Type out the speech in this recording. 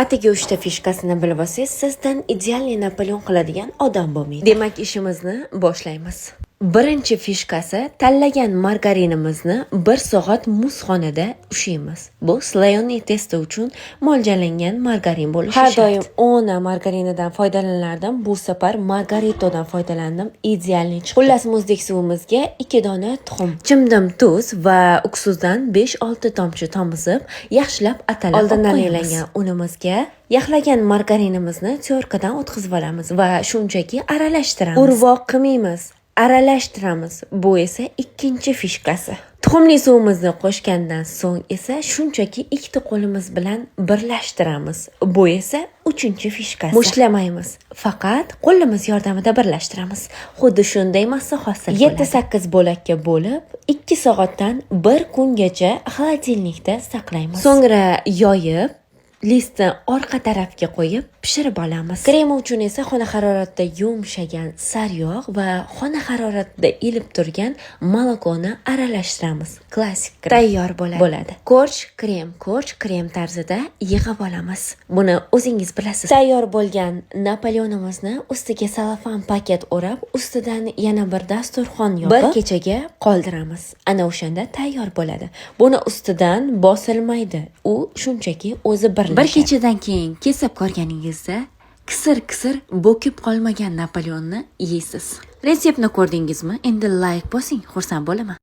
Atigi uchta фишка sini bilib olsangiz, sizdan идеальный Napoleon qiladigan odam bo'lmaydi. Demak, ishimizni boshlaymiz. Birinchi фишка si: tanlagan margarinimizni 1 soat muzxonada ushlaymiz. Bu слоёный тесто uchun mo'ljallangan margarin bo'lishi Har shart. doim Ona margarinidan foydalanardim. Bu safar Margaritodan foydalandim. Идеальный chiqdi. Xullas, muzdek suvimizga 2 dona tuxum, chimdim tuz va uksusdan 5-6 tomchi tomizib, yaxshilab atalab Oldindan qo'yamiz. elangan unimizga yaxlagan margarinimizni тёрка dan o'tkazib olamiz va shunchaki aralashtiramiz. Urvoq qilmaymiz, aralashtiramiz. Bu esa ikkinchi фишка si. Tuxumli suvimizni qo'shgandan so'ng esa shunchaki ikkita qo'limiz bilan birlashtiramiz. Bu esa uchinchi фишка si. Mushtlamaymiz, faqat qo'limiz yordamida birlashtiramiz. Xuddi shunday massa hosil bo'ladi. 7-8 bo'lakka bo'lib, 2 soatdan 1 kungacha холодильник da saqlaymiz. So'ngra yoyib, listni orqa tarafga qo'yib pishirib olamiz. Krem uchun esa xona haroratida yumshagan sariyog' va xona haroratida ilib turgan молоко ni aralashtiramiz. Klassik krem tayyor bo'ladi. Bo'ladi. Корж krem, корж krem tarzida yig'ib olamiz. Buni o'zingiz bilasiz. Tayyor bo'lgan Napoleonimizni ustiga salofan paket o'rab, ustidan yana bir dasturxon yopib, bir kechaga qoldiramiz. Ana o'shanda tayyor bo'ladi. Buni ustidan bosilmaydi. U shunchaki o'zi birlashadi. Bir kechadan keyin kesib ko'rganingizda kisir-kisir bo'kib qolmagan Napoleonni yeysiz. Retseptni ko'rdingizmi? Endi layk bosing, xursand bo'laman.